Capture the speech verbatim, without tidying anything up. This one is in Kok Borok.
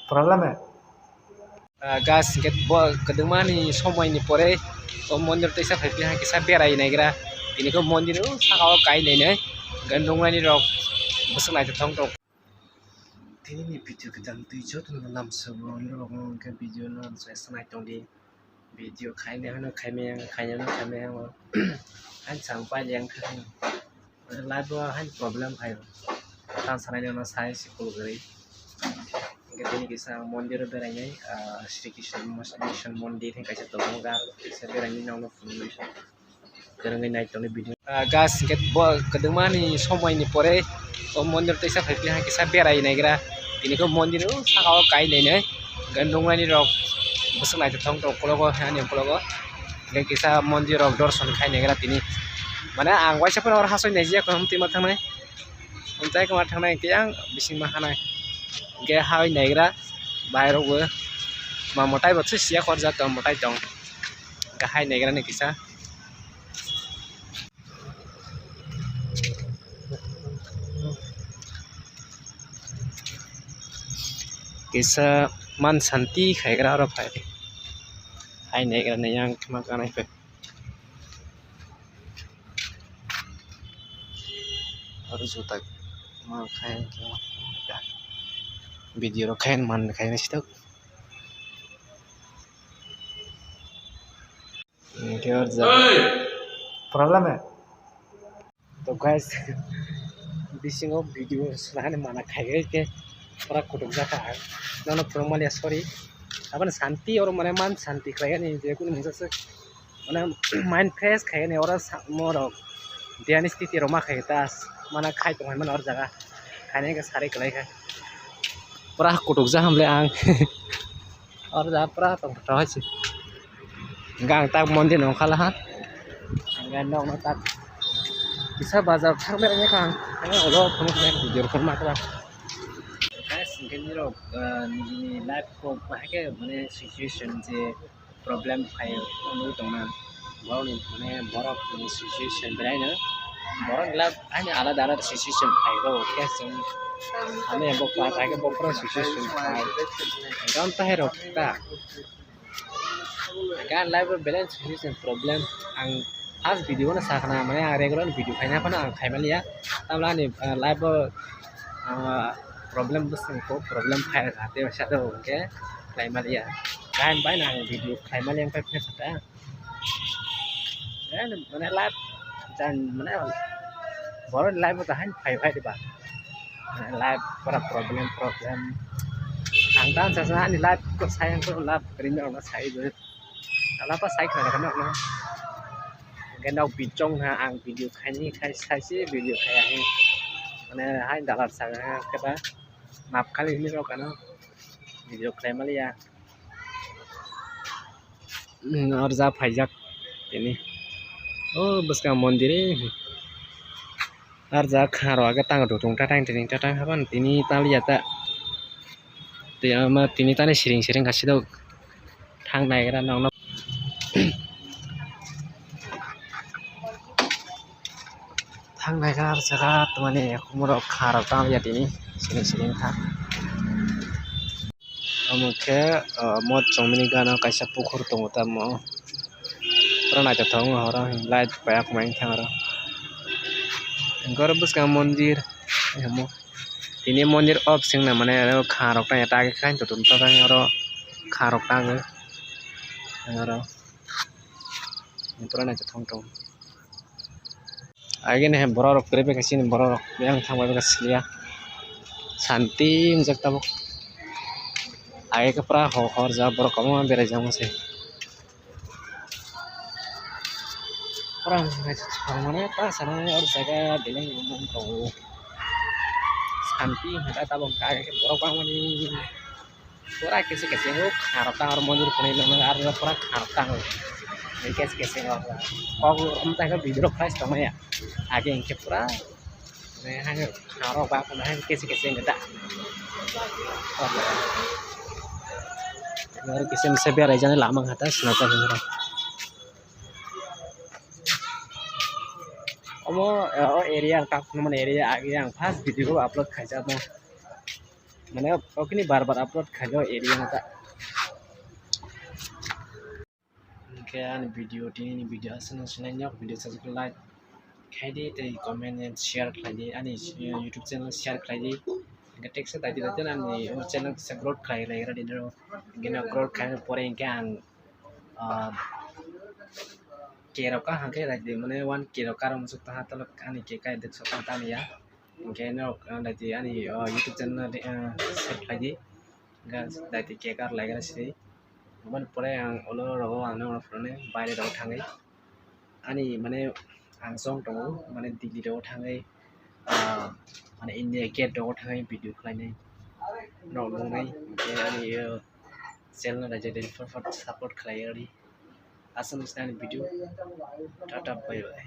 Problem hai. Ah, guys, hingke bo kwdwngmani somoini pore o mondir teisa phai piha kisa berai naigra. Tini khe mondir o saka o kai nainai. Hingke nuknani rok bwswk naithothok tong. Tini ni video kwtal twi jotono lamsao norok hingke video no swngchar naitongdi. Video khaina hwnwi khaimaya, khaina hwnwi khaimaya o. Ani chwng paileng thangno. Live o haino problem phaio. Tamo sanai nono sai se kulugwi. Hingke tini kisa mondir o berainai, ah, Sri Krishna Mission Mondir hingke kaisa tongo, kisa berainai nokno phunuknai. Kwrwngwi nai tongni video. Ah, guys, hingke bo kwdwngmani somoini pore o mondir teisa phai piha kisa berai naigra. Tini khe mondir o saka o kai nainai. Hingke nuknani rok bwswk naithothok tong ukologo, ani ukologo. Hingke kisa mondir rok dorson khai naigra tini. Mane ang waisa phano oro hasoi naijak, kaham twi ma thangnai. Hwnjai kwma thangnai hingke yang bisingma hanai. Hingke hai naigra bahai rokbo ma mwtai bo se siya korjak tong, mwtai tong. Hingke hai naigra ni kisa. Kisa man santi khaigra oro phai. Hai naigra ni yang khma kanai phai. Oro juta ma khai video rok khai man khai na sitok. Problem hai. To guys, bisingo video swnamani mana khaiwi khe pura kutukjak ang. Nono phwrwngmani sorry. Aboni santi oro mane man santi khlaigani je kunu mungsa se mane mind fresh khaigani oro sa-, morok diyani stiti rok ma khai ta mana khai tong mano oro jaga khaina khe sari kwlai kha pura kutukjak hamle ang. Oro jaga pura tongthok hai se. Hingke ang tak mondir nong khala ha. Hingke nokno tak kisa bazar thang bereng kha ang. Hingke ulo phunuk nai video rok ma kha. Guys, hingke nirok, ah, nini life ko bahai khe mane situation je problem phai nugwi tongna. Borokni mane borokni situation beraino borok life ani alada alada situation phai rw khe chwng ani bo kha khe bo problem situation phai. Hingke ang tahai rok ta. Gan life o balance situation problem ang first video no sakna mane ang regular video khaina phano ang khaimaliya tamla ani, ah, life o, ah, problem bwswng kho problem phai kha tei sa do hwnkhe khlaimaliya gan bai ang video khaimaliya wngkha khe sakha. Mane life jan mane borok life o jahai phai phai diba. Life pura problem, problem. Ang dan sa sa ani life ko sayang ko life rin rok na sai do. Ala pa sai khna kana na. Hingke nok bijong ha ang video khaini khai sai se video khai ahi. Mane hai dalar sa ha keba map khali hini rok ano video khai maliya. Arja phaijak tini. O bwskang mondir e. Arja kharo age tang rw tung tatang tini tatang haban tini taliya ta. Tei ama tini tani siring siring kha sidok thang naigra nokno. Thang naigra saka tongmani khumoro kha rok tang ya tini siring siring kha. Omo khe, ah, mo chongmini gana kaisa pukhur tongo tamo. Pura naithothok wngkha oro light paya kwmai wngkha oro. Hwnkhe oro bwskang mondir omo. Tini mondir o bising nang mane oro kha rok tang ya ta khe khai totom ta oro kha rok tang oro pura naithothok wngkha. Agini hai borok rok kwrwi bai kha chini borok rok yang thang bai kha siliya santi wngjak tabuk. Age khe pura hor hor ja borok kwbangma berai jama se. Oro ang naisik mane ta sana oro jaga belai tongo santi hwnka tabuk age khe borok bangmani. Pura kese kese o kharok tang aro mondir phunui nang aro pura kharok tang o kese kese o kok amtai khe video rok price tongmaya age hinkhe pura mane haino kharok ba phunai haino kese kese wngkha da aro kisa misa berai jani lama wngkha da swnamjak hinwi rok omo o area ang tak phunukmani area age ang first video upload khaijak mo. Mane okini bar bar upload khaino area no ta. Hingke ani video, tini ni video aswk no sinai nok video sajak like khaidi tei comment and share khlaidi ani, eh, YouTube channel share khlaidi. Hingke teksa daidi daidi ani o channel kisa growth khlai lai radi no. Hingke no growth khlai pore hingke ang, ah, K rok ka hingke daidi mane one K rok karok musuk taha tolo ani K kai dek sok tani ya. Hingke no, ah, daidi ani, ah, YouTube channel, ah, share khlaidi. Hingke daidi K kar lai gra sidi. Aboni pore ang ulo rogo ang nokno phunuknai baire rogo thangwi. Ani mane ang chong tongo, mane Delhi rogo thangwi, ah, mane India gate rogo thangwi video khlainai. Rok nungnai, hingke ani, ah, channel no daidi daidi fat fat support khlai radi. Aswk no sinai video. Tata bye bye.